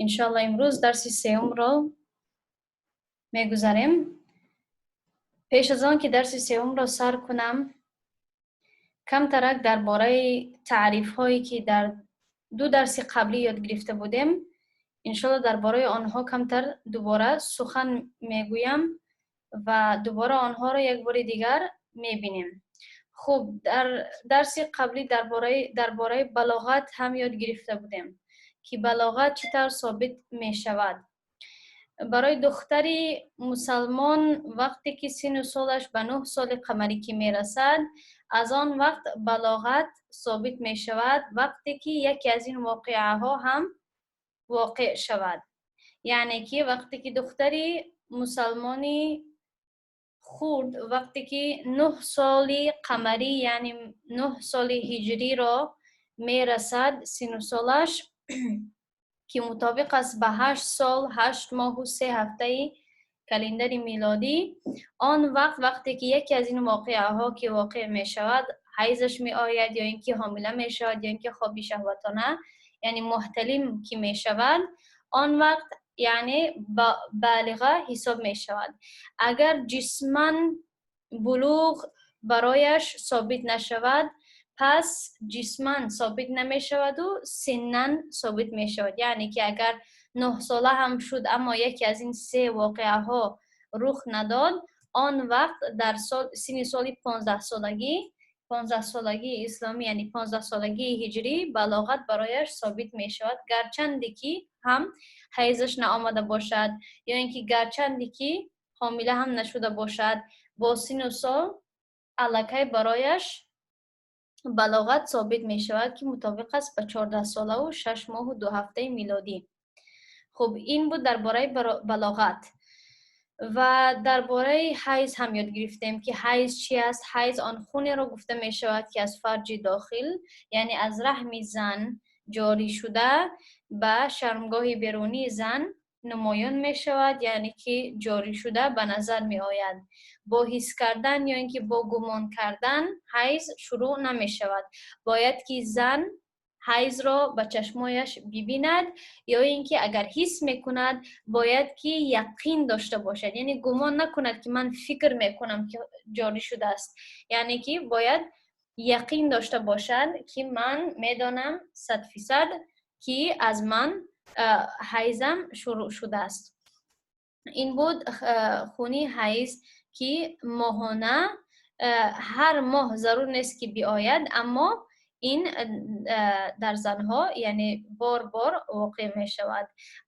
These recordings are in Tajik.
Иншоалло, имрӯз дарси сеюмро мегузарем. Пеш аз он ки дарси сеюмро сар кунам, камтарак дар бораи таърифҳое, ки дар ду дарси қаблӣ ёд гирифта будем, иншоалло, дар бораи онҳо камтар дубора сухан мегӯям ва дубора онҳоро як бори дигар мебинем. Хуб, дар дарси қаблӣ дар бораи балоғат ҳам ёд гирифта будем, ки балоғат чӣ тавр собит мешавад. Барои духтари мусалмон, вақте ки сину солаш ба 9 соли қамарӣ ки мерасад, аз он вақт балоғат собит мешавад, вақте ки яке аз ин воқеаҳо ҳам воқеъ шавад. Яъне ки вақте ки духтари мусалмони хурд, вақте ки 9 соли қамарӣ, яъне 9 соли ҳиҷриро мерасад сину солаш, ки мутобиқ аст ба 8 сол 8 моҳу 3 ҳафтаи календари милодӣ, он вақт, вақте ки яке аз ин воқеаҳо ки воқеъ мешавад, ҳайзаш меояд ё ин ки ҳомила мешавад, ё ин ки хоби шаҳватона, яъне муҳталим ки мешавад, он вақт яъне балиға ҳисоб мешавад. Агар ҷисман булуғ барояш собит нашавад, пас ҷисман собит намешаваду синнан собит мешавад. Яъне ки агар 9сола ҳам шуд, аммо яке аз ин се воқеаҳо рух надод, он вақт дар синни соли 15-солагӣ, 15-солагии исломӣ, яъне 15-солагии ҳиҷрӣ, балоғат барояш собит мешавад, гарчанде ки ҳам ҳайзаш наомада бошад ё ин ки гарчанде ки ҳомила ҳам нашуда бошад, бо сину сол аллакай барояш балоғат собит мешавад, ки мутобиқ аст ба 14 солаву 6 моҳу 2 ҳафтаи милодӣ. Хуб, ин буд дар бораи балоғат. Ва дар бораи ҳайз ҳам ёд гирифтем, ки ҳайз чи аст. Ҳайз он хунеро гуфта мешавад, ки аз фарҷи дохил, яъне аз раҳми зан ҷорӣ шуда, ба шармгоҳи берунии зан намоён мешавад, яъне ки ҷорӣ шуда ба назар меояд. Бо ҳис кардан ё ин ки бо гумон кардан ҳайз шурӯъ намешавад. Бояд ки зан ҳайзро ба чашмояш бибинад ё ин ки агар ҳис мекунад, бояд ки яқин дошта бошад, яъне гумон накунад, ки ман фикр мекунам, ки ҷорӣ шудааст. Яъне ки бояд яқин дошта бошад, ки ман медонам 100%, ки аз ман ҳайзам шурӯъ шудааст. Ин буд хуни ҳайз, ки моҳона, ҳар моҳ зарур нест, ки биояд, аммо ин дар занҳо, яъне бор бор воқеъ мешавад.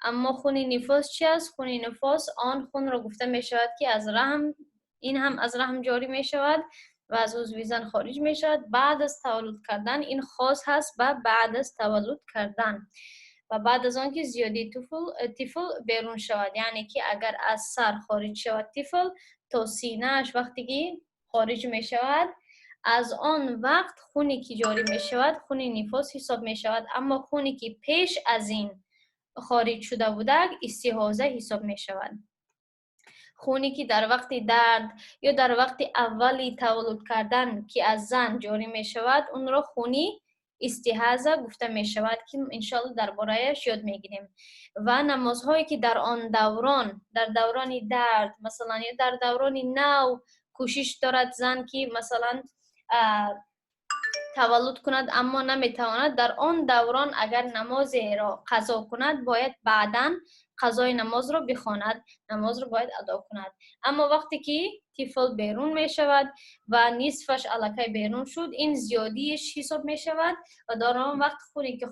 Аммо хуни нифос чи аст? Хуни нифос он хунро гуфта мешавад, ки аз раҳм, ин ҳам аз раҳм ҷорӣ мешавад ва аз узви зан хориҷ мешавад баъд аз таваллуд кардан. Ин хос ҳаст ба баъд аз таваллуд кардан ва баъд аз он ки зиёдии тифл берун шавад. Яъне ки агар аз сар хориҷ шавад тифл, то синааш вақте ки хориҷ мешавад, аз он вақт хуне ки ҷорӣ мешавад, хуни нифос ҳисоб мешавад. Аммо хуне ки пеш аз ин хориҷ шуда будак, истиҳоза ҳисоб мешавад. Хуне ки дар вақти дард ё дар вақти аввали таваллуд кардан ки аз зан ҷорӣ мешавад, онро хуни истиҳаза гуфта мешавад, ки иншоалло дар бораяш ёд мегирем. Ва намозҳое ки дар он даврон, дар даврони дард масалан ё дар даврони нав кӯшиш дорад зан, ки масалан таваллуд кунад, аммо наметавонад, дар он даврон агар намозеро қазо кунад, бояд баъдан қазои намозро бихонад, намозро бояд адо кунад. Аммо вақте ки тифл берун мешавад ва нисфаш аллакай берун шуд, ин зиёдиеш ҳисоб мешавад ва дар он вақт хуне ки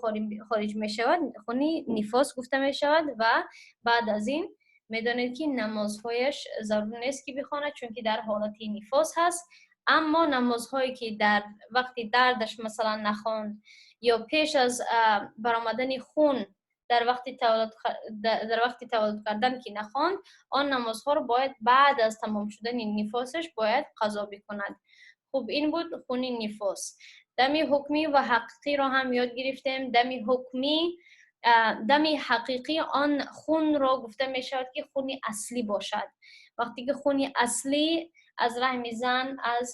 хориҷ мешавад, хуни нифос гуфта мешавад. Ва баъд аз ин медонед, ки намозҳояш зарур нест, ки бихонад, чунки дар ҳолати нифос ҳаст. Аммо намозҳое ки дар вақти дардаш масалан нахонд ё пеш аз баромадани хун дар вақти таваллуд кардан ки нахонд, он намозҳоро бояд баъд аз тамом шудани нифосаш бояд қазо бикунад. Хуб, ин буд хуни нифос. Дами ҳукмӣ ва ҳақиқиро ҳам ёд гирифтем. Дами ҳукмӣ, дами ҳақиқӣ он хунро гуфта мешавад, ки хуни аслӣ бошад. Вақте ки хуни аслӣ аз раҳми зан, аз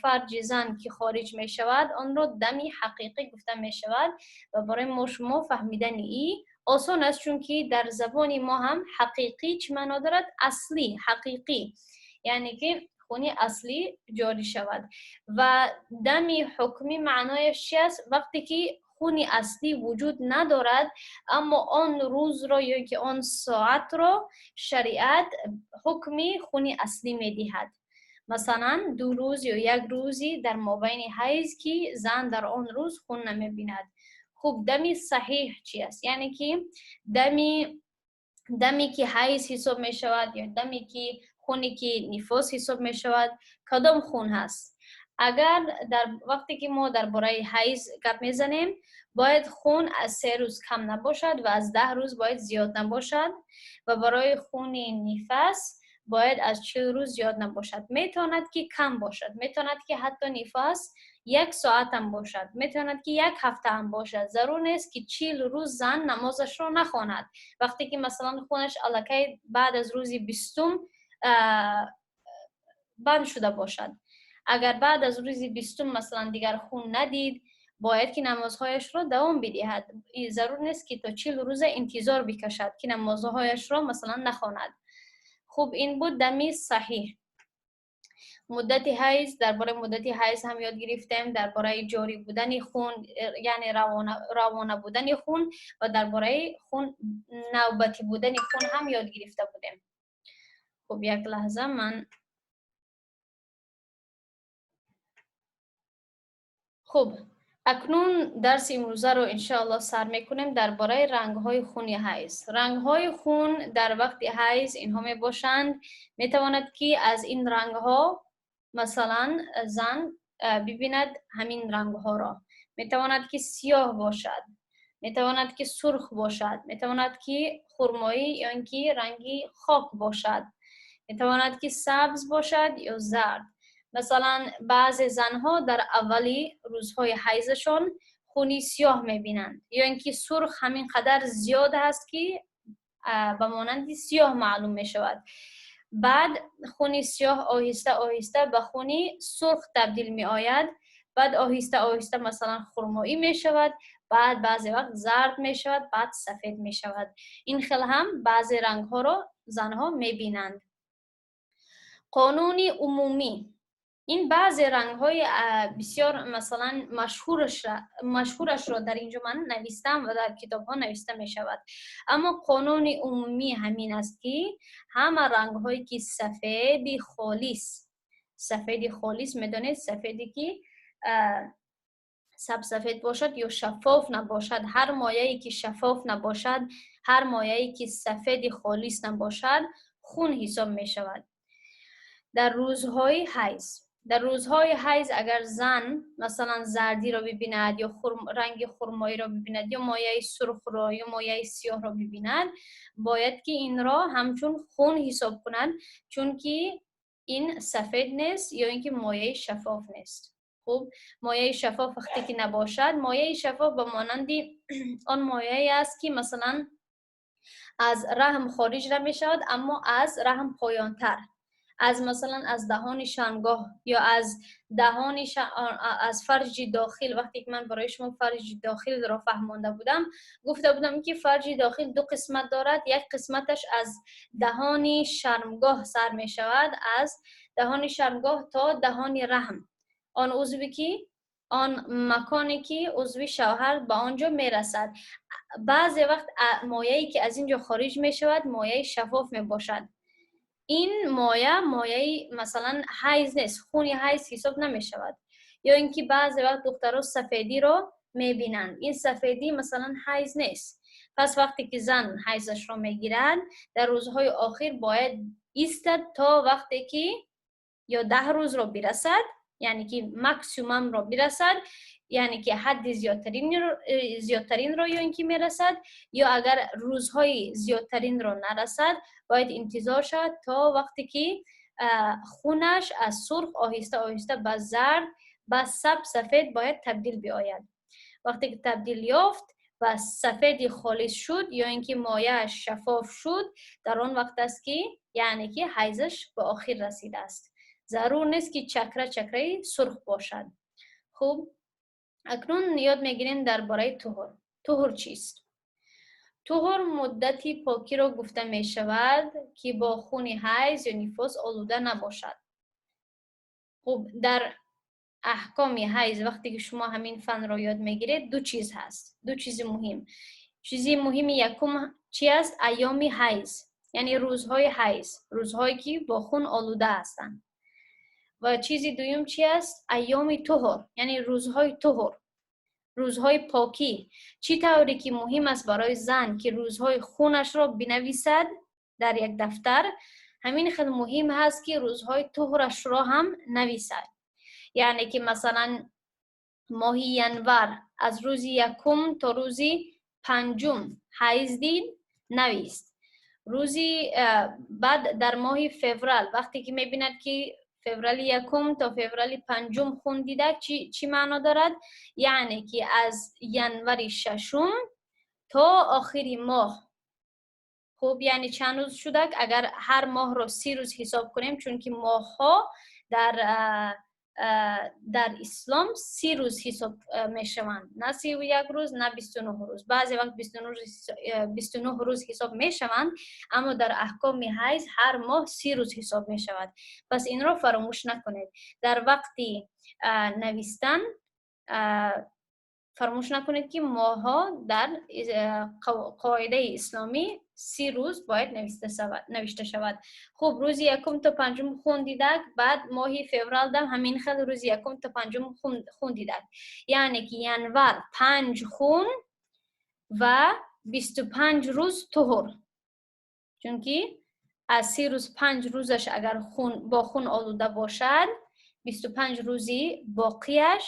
фарҷи зан ки хориҷ мешавад, онро дами ҳақиқӣ гуфта мешавад. Ва барои мо шумо фаҳмидани и Осон аст, чунки дар забони мо ҳам ҳақиқӣ чӣ маъно дорад? Аслӣ, ҳақиқӣ, яъне ки хуни аслӣ ҷорӣ шавад. Ва дами ҳукмӣ маънояш чи аст? Вақте ки хуни аслӣ вуҷуд надорад, аммо он рӯзро ё ки он соатро шариат ҳукми хуни аслӣ медиҳад. Масалан, 2 рӯз ё 1 рӯзи дар мобайни ҳайз, ки зан дар он рӯз хун намебинад. Хуб, дами саҳиҳ чи аст? Яъне ки даме ки ҳайз ҳисоб мешавад ё даме ки хуне ки нифос ҳисоб мешавад, кадом хун ҳаст? Агар дар вақте ки мо дар бораи ҳайз гап мезанем, бояд хун аз 3 рӯз кам набошад ва аз 10 рӯз бояд зиёд набошад ва барои хуни нифас бояд аз 40 рӯз зиёд набошад. Метавонад ки кам бошад, метавонад ки ҳатто нифас 1 соат ҳам бошад, метавонад ки 1 ҳафта ҳам бошад. Зарур нест ки 40 рӯз зан намозашро нахонад. Вақте ки масалан хунаш аллакай баъд аз рӯзи 20 банд шуда бошад, агар баъд аз рӯзи 20 масалан дигар хун надид, бояд ки намозҳояшро давом бидиҳад. Зарур нест ки то 40 рӯза интизор бикашад ки намозҳояшро масалан нахонад. Хуб, ин буд дами саҳиҳ. Муддати ҳайз, дар бораи муддати ҳайз ҳам ёд гирифтем, дар бораи ҷорӣ будани хун, яъне равона будани хун ва дар бораи хун навбатӣ будани хун ҳам ёд гирифта будем. Хуб, як лаҳза ман хуб, акнун дарси имрӯзаро иншоаллоҳ сар мекунем дар бораи рангҳои хуни ҳайз. Рангҳои хун дар вақти ҳайз инҳо мебошанд. Метавонад ки аз ин рангҳо масалан зан бибинад ҳамин рангҳоро. Метавонад ки сиёҳ бошад, метавонад ки сурх бошад, метавонад ки хурмоӣ ё ин ки ранги хок бошад, метавонад ки сабз бошад ё зард. Масалан, баъзе занҳо дар аввали рӯзҳои ҳайзашон хуни сиёҳ мебинанд ё ин ки сурх ҳамин қадар зиёд ҳаст ки ба монанди сиёҳ маълум мешавад. Баъд хуни сиёҳ оҳиста оҳиста ба хуни сурх табдил меояд, баъд оҳиста оҳиста масалан хурмоӣ мешавад, баъд баъзе вақт зард мешавад, баъд сафед мешавад. Ин хел ҳам баъзе рангҳоро занҳо мебинанд. Қонуни умумӣ. Ин баъзе рангҳои бисёр масалан машҳурашро дар инҷо ман навистам ва дар китобҳо нависта мешавад. Аммо қонуни умумӣ ҳамин аст ки ҳама рангҳое ки сафеди холис, сафеди холис медонед, сафеде ки сабсафед бошад ё шаффоф набошад, ҳар мояе ки шаффоф набошад, ҳар мояе ки сафеди холис набошад, хун ҳисоб мешавад. Дар рӯзҳои ҳайз, дар рӯзҳои ҳайз агар зан масалан зардиро бибинад ё ранги хурмоиро бибинад ё мояи сурхро ё мояи сиёҳро бибинад, бояд ки инро ҳамчун хун ҳисоб кунад, чунки ин сафед нест ё ин ки мояи шаффоф нест. Хуб, мояи шаффоф вақте ки набошад, мояи шаффоф ба монанди он мояе аст ки масалан аз раҳм хориҷ намешавад, аммо аз раҳм поёнтар, аз масалан аз даҳони шармгоҳ ё аз даҳони аз фарҷи дохил. Вақте ки ман барои шумо фарҷи дохилро фаҳмонда будам, гуфта будам ки фарҷи дохил 2 қисмат дорад. Як қисматаш аз даҳони шармгоҳ сар мешавад, аз даҳони шармгоҳ то даҳони раҳм, он узве ки он маконе ки узви шавҳар ба он ҷо мерасад. Баъзе вақт мояе ки аз ин ҷо хориҷ мешавад, мояи шаффоф мебошад. Ин моя мояи масалан ҳайз нест, хуни ҳайз ҳисоб намешавад. Ё ин ки баъзе вақт духтаро сафедиро мебинанд, ин сафедӣ масалан ҳайз нест. Пас вақте ки зан ҳайзашро мегирад, дар рӯзҳои охир бояд истад то вақте ки ё 10 рӯзро бирасад, яъне ки максимумро бирасад, яъне ки ҳадди зиёдтаринро ё ин ки мерасад, ё агар рӯзҳои зиёдтаринро нарасад, бояд интизор шавад то вақте ки хунаш аз сурх оҳиста оҳиста ба зард, ба сабз сафед бояд табдил биояд. Вақте ки табдил ёфт ва сафеди холис шуд ё ин ки мояаш шаффоф шуд, дар он вақт аст ки яъне ки ҳайзаш ба охир расидааст. Зарур нест ки чакра чакраи сурх бошад. Хуб, акнун ёд мегирем дар бораи туҳур. Туҳур чист? Туҳур муддати покиро гуфта мешавад, ки бо хуни ҳайз ё нифос олуда набошад. Хуб, дар аҳкоми ҳайз, вақте ки шумо ҳамин фанро ёд мегиред, ду чиз ҳаст, ду чизи муҳим. Чизи муҳими якум чи аст? Айёми ҳайз, яъне рӯзҳои ҳайз, рӯзҳое ки бо хун олуда ҳастанд. Ва чизи дуюм чи аст? Айёми туҳур, яъне рӯзҳои туҳур, рӯзҳои покӣ. Чӣ тавре ки муҳим аст барои зан, ки рӯзҳои хунашро бинависад дар як дафтар, ҳамин хел муҳим ҳаст, ки рӯзҳои туҳурашро ҳам нависад. Яъне ки, масалан, моҳи январ аз рӯзи якум то рӯзи панҷум ҳайз дид, навист. Рӯзи баъд, дар моҳи феврал, вақте ки мебинад, ки феврали якум то феврали панҷум хун дида, чӣ маъно дорад? Яъне ки аз январи шашум то охири моҳ. Хуб, яъне чанд рӯз шудак, агар ҳар моҳро 30 рӯз ҳисоб кунем? Чунки моҳҳо дар ислом 30 рӯз ҳисоб мешаванд, на 31 рӯз, на 29 рӯз. Баъзе вақт 29 рӯз ҳисоб мешаванд, аммо дар аҳкоми ҳайз ҳар моҳ 30 рӯз ҳисоб мешавад. Пас инро фаромӯш накунед. Дар вақти навистан фаромӯш накунед, ки моҳҳо дар қоидаи исломӣ 30 рӯз бояд навишта шавад. Хуб, рӯзи якум то панҷум хун дидак, баъд моҳи февралдам ҳамин хел рӯзи якум то панҷум хун дидак. Яъне ки январ панҷ хун ва 25 рӯз туҳур, чунки аз 30 рӯз панҷ рӯзаш агар бо хун олуда бошад, 25 рӯзи боқияш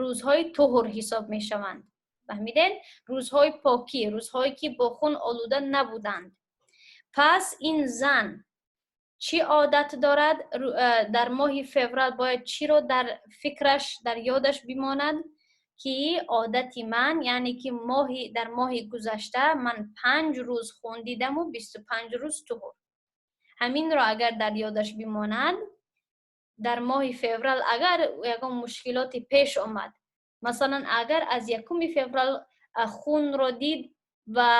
рӯзҳои туҳур ҳисоб мешаванд. Фаҳмидед? Рӯзҳои покӣ, рӯзҳое ки бо хун олуда набуданд. Пас ин зан чӣ одат дорад? Дар моҳи феврал бояд чиро дар фикраш, дар ёдаш бимонад? Ки одати ман, яъне ки моҳи дар моҳи гузашта ман панҷ рӯз хун дидаму 25 рӯз туҳур. Ҳаминро агар дар ёдаш бимонад, дар моҳи феврал агар ягон мушкилоте пеш омад, масалан, агар аз якуми феврал хунро дид ва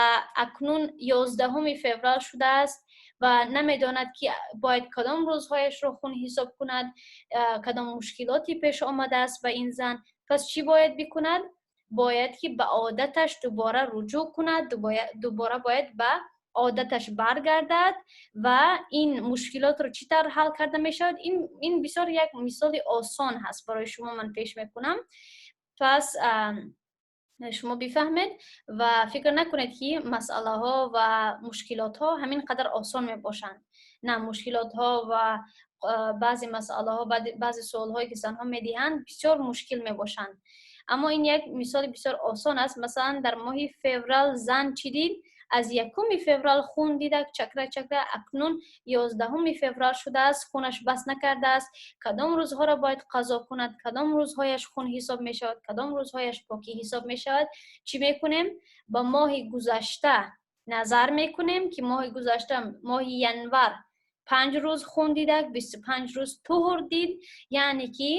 акнун 11-уми феврал шудааст ва намедонад, ки бояд кадом рӯзҳояшро хун ҳисоб кунад, кадом мушкилоте пеш омадааст ба ин зан, пас чӣ бояд бикунад? Бояд ки ба одаташ дубора руҷӯъ кунад, дубора бояд ба одаташ баргардад. Ва ин мушкилотро чӣ тавр ҳал карда мешавад? Ин бисёр як мисоли осон ҳаст, барои шумо ман пеш мекунам. Пас шумо бифаҳмед ва фикр накунед, ки масъалаҳо ва мушкилотҳо ҳамин қадар осон мебошанд. На, мушкилотҳо ва баъзе масъалаҳо, баъзе суолҳое ки занҳо медиҳанд, бисёр мушкил мебошанд. Аммо ин як мисоли бисёр осон аст. Масалан, дар моҳи феврал зан чӣ дид? Аз якуми феврал хун дида, чакра чакра, акнун 11-уми феврал шудааст, хунаш бас накардааст. Кадом рӯзҳоро бояд қазо кунад? Кадом рӯзҳояш хун ҳисоб мешавад, кадом рӯзҳояш покӣ ҳисоб мешавад? Чӣ мекунем? Ба моҳи гузашта назар мекунем, ки моҳи гузашта, моҳи январ, панҷ рӯз хун дидак, 25 рӯз туҳур дид. Яъне ки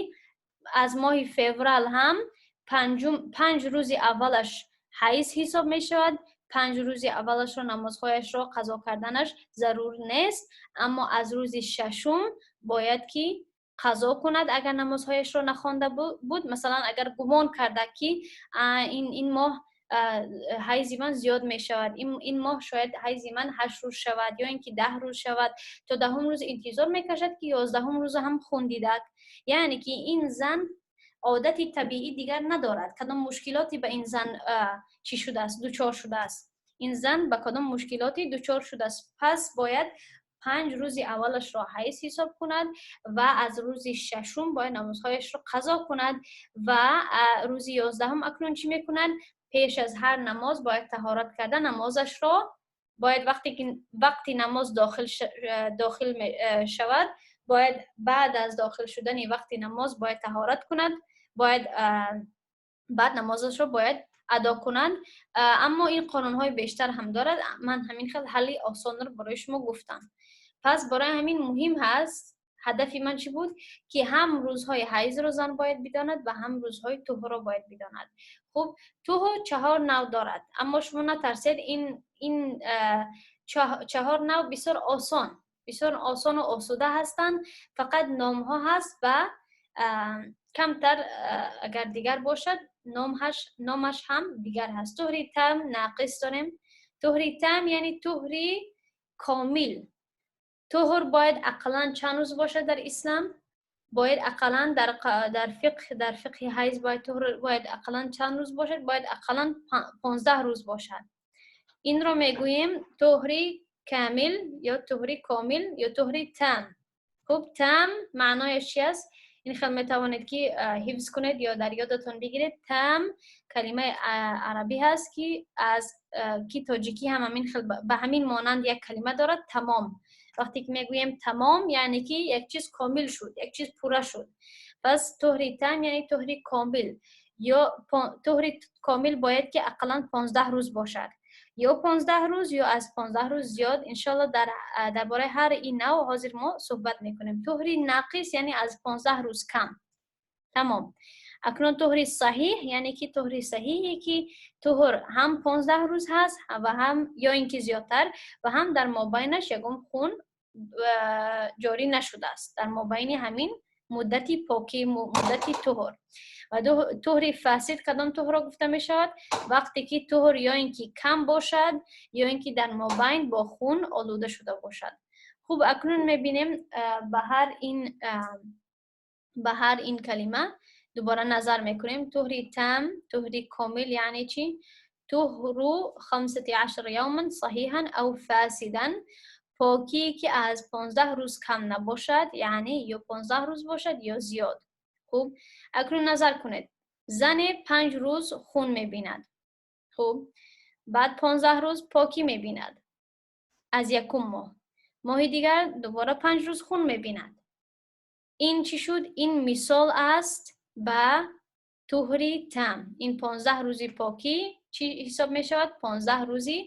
аз моҳи феврал ҳам панҷ рӯзи аввалаш ҳайз ҳисоб мешавад. 5 рӯзи аввалашро намозҳояшро қазо карданаш зарур нест, аммо аз рӯзи шашум бояд ки қазо кунад, агар намозҳояшро нахонда буд. Масалан, агар гумон карда, ки ин моҳ ҳайзи ман зиёд мешавад, ин моҳ шояд ҳайзи ман 8 рӯз шавад ё ин ки 10 рӯз шавад, то 10-ум рӯз интизор мекашад, ки 11-ум рӯза ҳам хун дидак. Яъне ки ин зан одати табиӣ дигар надорад. Кадом мушкилоте ба ин зан чӣ шудааст, дучор шудааст? Ин зан ба кадом мушкилоте дучор шудааст? Пас бояд 5 рӯзи аввалашро ҳайз ҳисоб кунад ва аз рӯзи шашум бояд намозҳояшро қазо кунад. Ва рӯзи 11-ум акнун чӣ мекунад? Пеш аз ҳар намоз бояд таҳорат карда, намозашро бояд, вақте ки вақти намоз дохил шавад, бояд баъд аз дохил шудани вақти намоз бояд таҳорат кунад, бояд баъд намозашро бояд адо кунад. Аммо ин қонунҳои бештар ҳам дорад. Ман ҳамин хел ҳалли осонро барои шумо гуфтам. Пас барои ҳамин муҳим ҳаст. Ҳадафи ман чӣ буд? Ки ҳам рӯзҳои ҳайзро зан бояд бидонад ва ҳам рӯзҳои туҳрро бояд бидонад. Хуб. Хуб, туҳр чаҳор нав дорад, аммо шумо натарсед, ин чаҳор нав бисёр осон, бисёр осону осуда ҳастанд, фақат номҳо ҳаст ва камтар агар дигар бошад, номаш ҳам дигар ҳаст. Туҳри там, нақис дорем. Туҳри там, яъне туҳри комил. Туҳр бояд ақаллан чанд рӯз бошад дар ислам? Бояд ақаллан дар фиқҳи ҳайз бояд туҳр бояд ақаллан чанд рӯз бошад? Бояд ақаллан 15 рӯз бошад. Инро мегӯем туҳри камил ё туҳри комил ё туҳри там. Хуб, там маънояш чи аст? Ин хел метавонед, ки ҳифз кунед ё дар ёдатон бигиред. Там калимаи арабӣ ҳаст, ки аз ки тоҷикӣ ҳам ҳамин хел ба ҳамин монанд як калима дорад: тамом. Вақте ки мегӯем тамом, яъне ки як чиз комил шуд, як чиз пурра шуд. Пас туҳри там, яъне туҳри комил ё туҳри комил бояд ки ақаллан 15 рӯз бошад, ё 15 рӯз, ё аз 15 рӯз зиёд. Иншоалло, дар бораи ҳар ин нав ҳозир мо суҳбат мекунем. Туҳри нақис, яъне аз 15 рӯз кам. Тамом. Акнун туҳри саҳиҳ, яъне ки туҳри саҳиҳе, ки туҳр ҳам 15 рӯз ҳаст ва ҳам ё ин ки зиёдтар ва ҳам дар мобайнаш ягон хун ҷорӣ нашудааст, дар мобайни ҳамин муддати покӣ, муддати туҳр. Ва туҳри фасид кадом туҳрро гуфта мешавад? Вақте ки туҳр ё ин ки кам бошад, ё ин ки дар мобайн бо хун олуда шуда бошад. Хуб, акнун мебинем, ба ҳар ин калима дубора назар мекунем. Туҳри там, туҳри комил яъне чӣ? Туҳру 15 явман саҳиҳан ав фасидан, покие ки аз 15 рӯз кам набошад, яъне ё 15 рӯз бошад, ё зиёд. Хуб, акнун назар кунед: зане 5 рӯз хун мебинад, хуб, баъд 15 рӯз покӣ мебинад аз якум моҳ, моҳи дигар дубора 5 рӯз хун мебинад. Ин чӣ шуд? Ин мисол аст ба туҳри там. Ин 15 рӯзи покӣ чӣ ҳисоб мешавад? 15 рӯзи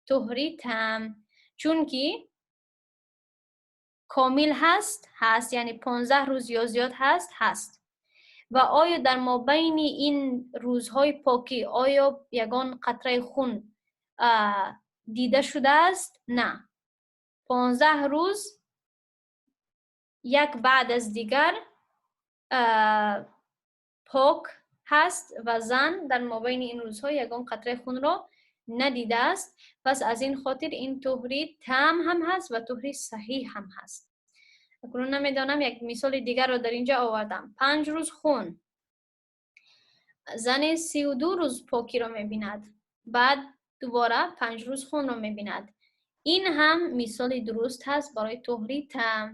туҳри там, чунки комил ҳаст, яъне 15 рӯз ё зиёд ҳаст. Ва оё дар мобайни ин рӯзҳои покӣ оё ягон қатраи хун дида шудааст? На, 15 рӯз як баъд аз дигар пок ҳаст ва зан дар мобайни ин рӯзҳо ягон қатраи хунро надидааст. Пас аз ин хотир ин туҳри там ҳам ҳаст ва туҳри саҳиҳ ҳам ҳаст. Акнун намедонам, як мисоли дигарро дар инҷа овардам: 5 рӯз хун, зане 32 рӯз покиро мебинад, баъд дубора 5 рӯз хунро мебинад. Ин ҳам мисоли дуруст ҳаст барои туҳри там.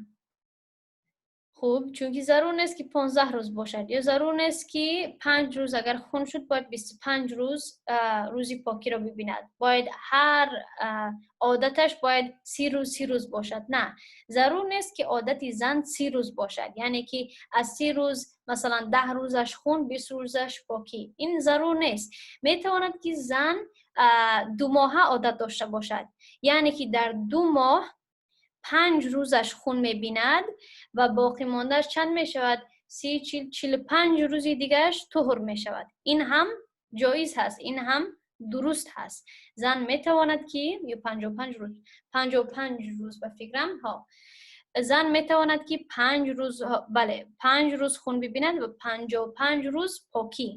Хуб, чунки зарур нест, ки 15 рӯз бошад, ё зарур нест, ки 5 рӯз агар хун шуд, бояд 25 рӯз рӯзи покиро бибинад, бояд ҳар одаташ бояд 30 рӯз, 30 рӯз бошад. На, зарур нест, ки одати зан 30 рӯз бошад, яъне ки аз 30 рӯз, масалан, 10 рӯзаш хун, 20 рӯзаш покӣ. Ин зарур нест. Метавонад, ки зан 2 моҳа одат дошта бошад, яъне ки дар 2 моҳ 5 рӯзаш хун мебинад ва боқимондааш чанд мешавад? 30, 40, 45 рӯзи дигараш туҳр мешавад. Ин ҳам ҷоиз ҳаст, ин ҳам дуруст ҳаст. Зан метавонад ки ё 55 рӯз, 55 рӯз ба фикрам, ҳо, зан метавонад, ки 5 рӯз, бале, 5 рӯз хун бибинад ва 55 рӯз покӣ,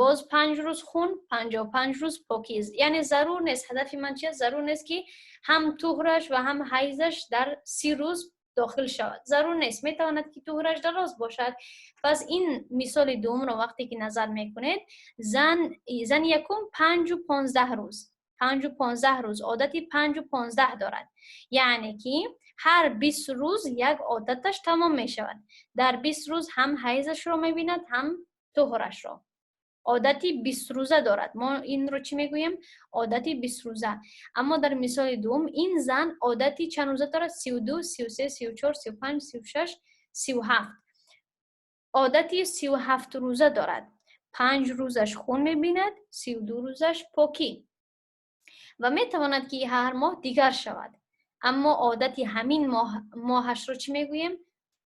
боз 5 рӯз хун, 55 рӯз покӣ. Яъне зарур нест. Ҳадафи ман чи аст? Зарур нест, ки ҳам туҳраш ва ҳам ҳайзаш дар 30 рӯз дохил шавад. Зарур нест, метавонад, ки туҳраш дароз бошад. Пас ин мисоли дуюмро вақте ки назар мекунед, зани якум 5-у 15 рӯз, 5-у 15 рӯз, одати 5-у 15 дорад, яъне ки ҳар 20 рӯз як одаташ тамом мешавад. Дар 20 рӯз ҳам ҳайзашро мебинад, ҳам туҳрашро. Одати 20-рӯза дорад. Мо инро чӣ мегӯем? Одати 20-рӯза. Аммо дар мисоли дуюм ин зан одати чанд рӯза дорад? 32, 33, 34, 35, 36, 37. Одати 37-рӯза дорад. 5 рӯзаш хун мебинад, 32 рӯзаш покӣ. Ва метавонад, ки ҳар моҳ дигар шавад, аммо одати ҳамин моҳашро чӣ мегӯем?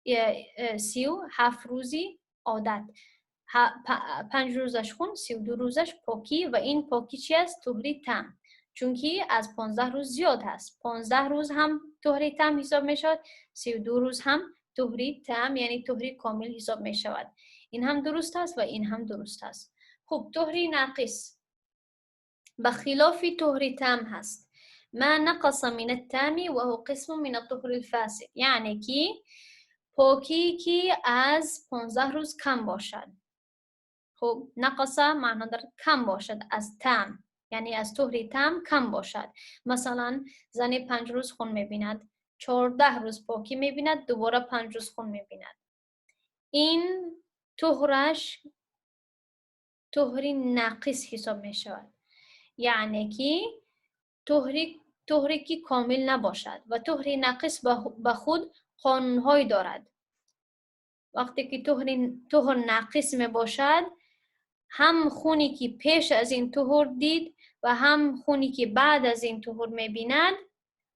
37 рӯзи одат. 5 рӯзаш хун, 32 рӯзаш покӣ. Ва ин покӣ чи аст? Туҳри там, чунки аз 15 рӯз зиёд ҳаст. 15 рӯз ҳам туҳри там ҳисоб мешавад, 32 рӯз ҳам туҳри там, яъне туҳри комил ҳисоб мешавад. Ин ҳам дуруст аст ва ин ҳам дуруст аст. Хуб, туҳри нақис ба хилофи туҳри там ҳаст. ما نقص من التام وهو قسم من الطهر الفاسد، یعنی که پاکی که از 15 روز کم باشد. خب، نقص معنا دارد کم باشد از تم، یعنی از طهر تم کم باشد. مثلا زن 5 روز خون میبیند، 14 روز پاکی میبیند، دوباره 5 روز خون میبیند. این طهرش طهری ناقص حساب میشود، یعنی که طهری که کامل نباشد. و طهری ناقص به خود قانونهایی دارد. وقتی که طهر ناقص می باشد، هم خونی که پیش از این طهر دید و هم خونی که بعد از این طهر می بیند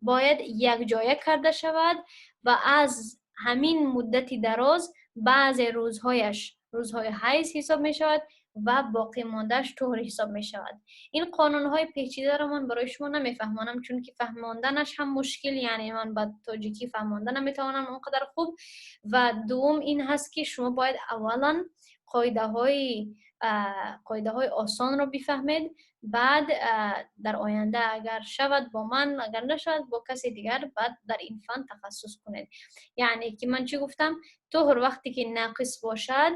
باید یک جایه کرده شود و از همین مدت دراز بعض روزهایش روزهای حیض حساب می شود و باقی ماندهش طهر حساب می شود. این قانون های پیچیده را من برای شما نمیفهمانم، چون که فهماندنش هم مشکل، یعنی من با تاجیکی فهمانده نمیتوانم اونقدر خوب. و دوم این هست که شما باید اولا قاعده های آسان رو بفهمید، بعد در آینده اگر شود با من، اگر نشود با کسی دیگر، بعد در این فن تخصص کنید. یعنی که من چی گفتم؟ طهر وقتی که ناقص باشد،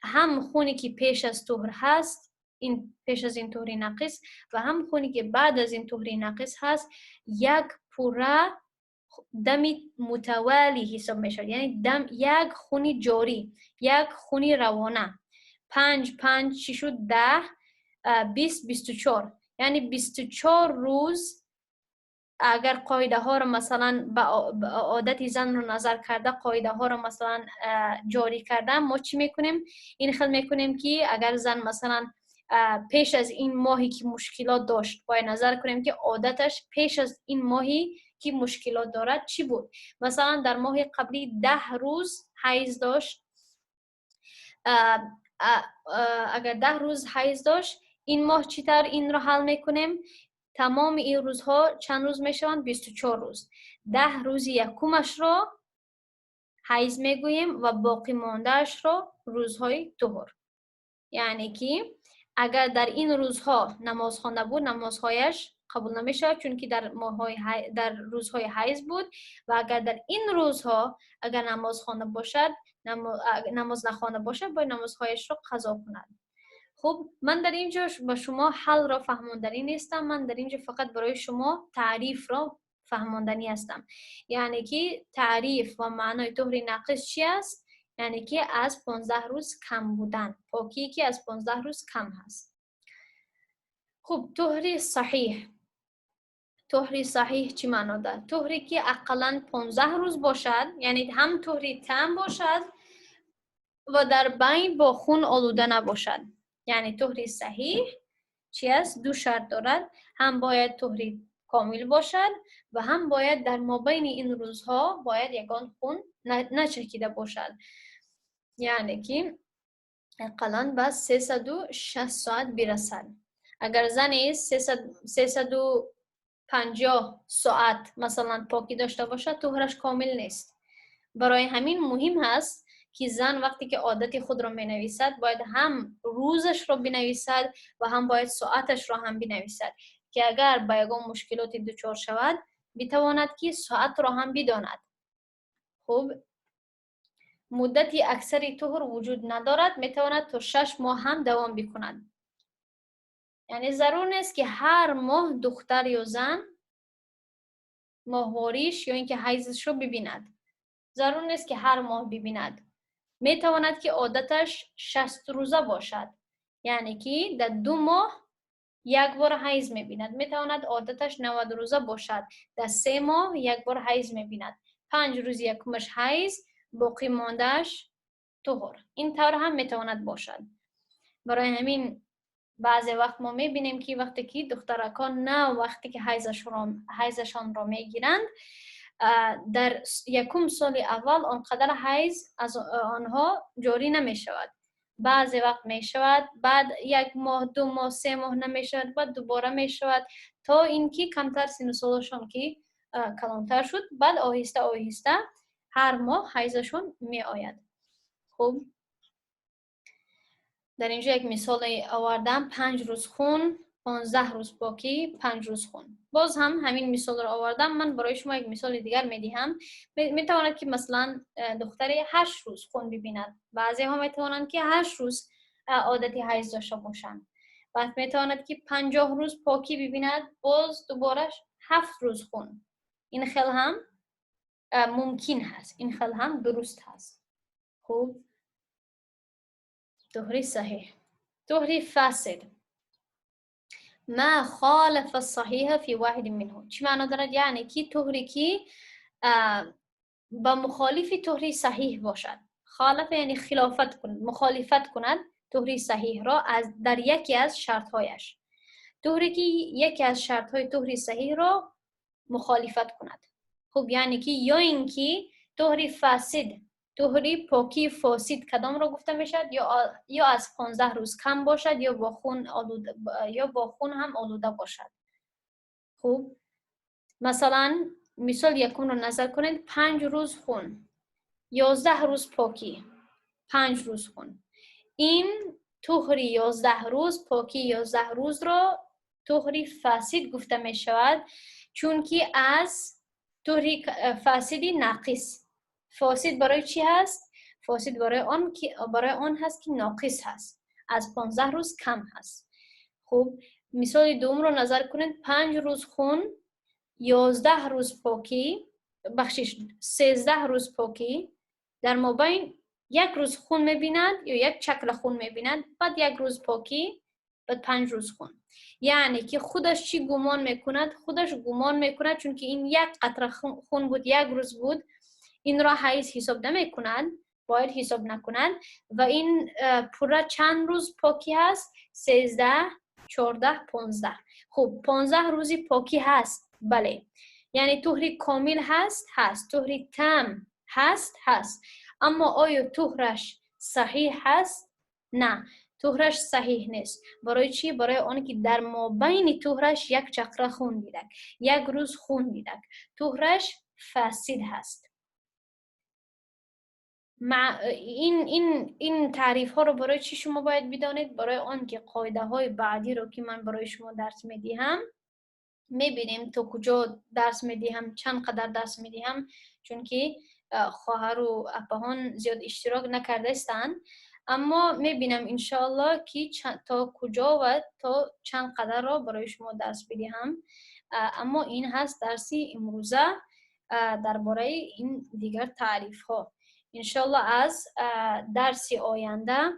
هم خونی که پیش از طهر هست، این پیش از این طهری ناقص، و هم خونی که بعد از این طهری ناقص هست، یک پوره دمی متوالی حساب می شود. یعنی دم یک خونی جاری، یک خونی روانه. پنج پنج چی شد؟ 10، 20، 24، یعنی 24 روز. اگر قاعده ها رو مثلا به عادت زن رو نظر کرده، قاعده ها رو مثلا جاری کرده، ما چی میکنیم؟ این خل میکنیم که اگر زن مثلا پیش از این ماهی که مشکلات داشت، باید نظر کنیم که عادتش پیش از این ماهی که مشکلات دارد چی بود. مثلا در ماه قبلی 10 روز حیض داشت. اگر 10 روز حیض داشت، این ماه چطور این رو حل میکنیم؟ تمام این روزها چند روز میشوند؟ 24 روز. 10 روز یکمش را حیض میگوییم و باقی ماندهش را روزهای طهر. یعنی که اگر در این روزها نماز خوانده بود، نمازهایش قبول نمیشود، چون که در روزهای حیض بود. و اگر در این روزها اگر نماز خوانده باشد، نماز نخوانده باشد، باید نمازهایش را قضا کند. خب، من در اینجا با شما حل را فهماندنی نیستم. من در اینجا فقط برای شما تعریف را فهماندنی هستم. یعنی که تعریف و معنای طهر ناقص چی است؟ یعنی که از 15 روز کم بودن، پاکی که از 15 روز کم هست. خب، طهر صحیح. طهر صحیح چی معنا دارد؟ طهری که اقلا 15 روز باشد، یعنی هم طهری تام باشد و در بین با خون آلوده نباشد. یعنی طهری صحیح چی است؟ دو شرط دارد: هم باید طهری کامل باشد و هم باید در مابین این روزها باید یگان خون نچکیده باشد. یعنی که اقلا به 360 ساعت برسد. اگر زنی 350 ساعت مثلا پاکی داشته باشد، طهرش کامل نیست. برای همین مهم هست که زن وقتی که عادت خود را می نویسد، باید هم روزش را بنویسد و هم باید ساعتش را هم بنویسد که اگر با یگان مشکلات دچار شود، بتواند که ساعت را هم بداند. خب، مدت اکثری طهر وجود ندارد، میتواند تا 6 ماه هم دوام بکند. یعنی ضرور نیست که هر ماه دختر یا زن ماهواریش یا اینکه حیضش رو ببیند. ضرور نیست که هر ماه ببیند. میتواند که عادتش 60 روزه باشد، یعنی که در 2 ماه یک بار حیض میبیند. میتواند عادتش 90 روزه باشد، در 3 ماه یک بار حیض میبیند. 5 روز یکمش حیض، باقی ماندهش طهر. این طور هم میتواند باشد. برای همین بعضی وقت ما میبینیم که وقتی که دخترکان نه وقتی که حیضشان را میگیرند، در یکم سال اول آنقدر حیض از آنها جاری نمی شود. Баъзе вақт мешавад, баъд як моҳ, 2 моҳ, 3 моҳ намешавад, баъд дубора мешавад, то ин ки камтар сину солашон ки калонтар шуд, баъд оҳиста оҳиста ҳар моҳ ҳайзашон меояд. Хуб, дар инҷо як мисоле овардам: 5 рӯз хун, 15 рӯз покӣ, 5 рӯз хун. Боз ҳам ҳамин мисолро овардам. Ман барои шумо як мисоли дигар медиҳам. Метавонад, ки масалан, духтаре 8 рӯз хун бибинад. Баъзеҳо метавонанд, ки 8 рӯз одати ҳайз дошта бошанд. Баъд метавонад, ки 50 рӯз покӣ бибинад, боз дубора 7 рӯз хун. Ин хел ҳам мумкин ҳаст, ин хел ҳам дуруст ҳаст. Хуб, طهر صحیح. طهر فاسد: ما خالف الصحيح في واحد منه. چی معنا دارد؟ یعنی کی طهری کی با مخالف طهر صحیح باشد. خالف یعنی خلافت کند، مخالفت کند طهر صحیح را از در یکی از شرطهایش. طهری که یکی از شرطهای طهر صحیح را مخالفت کند. خب، یعنی که یا اینکه طهر فاسد، طهری پاکی فاسد کدام را گفته میشد؟ یا از 15 روز کم باشد یا با خون هم آلوده باشد. خوب، مثلا مثال یکم رو نظر کنید: 5 روز خون، 11 روز پاکی، 5 روز خون. این طهری 11 روز، پاکی 11 روز را طهری فاسد گفته می شود، چون که از طهری فاسدی ناقص. فاسد برای چی هست؟ فاسد برای آن هست که ناقص هست، از 15 روز کم هست. خب، مثال دوم رو نظر کنید: 5 روز خون، 11 روز پاکی، بخشش، 13 روز پاکی، در مابین یک روز خون میبیند یا یک چکل خون میبیند، بعد یک روز پاکی، بعد 5 روز خون. یعنی که خودش چی گمان میکند؟ خودش گمان میکند چون که این یک قطره خون بود، یک روز بود، این را حیض حساب نمیکند، باید حساب نکنند. و این پورا چند روز پاکی هست؟ 13، 14، 15. خب، 15 روزی پاکی هست؟ بله. یعنی طهری کامل هست؟ هست. طهری تام هست؟ هست. اما آیا طهرش صحیح هست؟ نه، طهرش صحیح نیست. برای چی؟ برای آن که در مابین طهرش یک چقره خون دیدک، یک روز خون دیدک. طهرش فاسد هست. مع این تعریف ها رو برای چی شما باید بدانید؟ برای آن که قاعده های بعدی رو که من برای شما درس میدهم، میبینیم تا کجا درس میدهم، چند قدر درس میدهم، چون که خواهر و اپهان زیاد اشتراک نکرده استند. اما میبینم انشاءالله که تا کجا و تا چند قدر را برای شما درس بدهم. اما این هست درسی امروزه درباره این دیگر تعریف ها. انشالله از درس آینده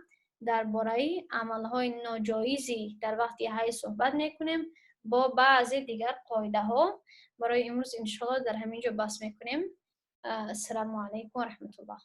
درباره عملهای ناجایزی در وقتی حیض صحبت میکنیم با بعضی دیگر قاعده ها. برای امروز انشالله در همینجا بس میکنیم. السلام علیکم و رحمت الله.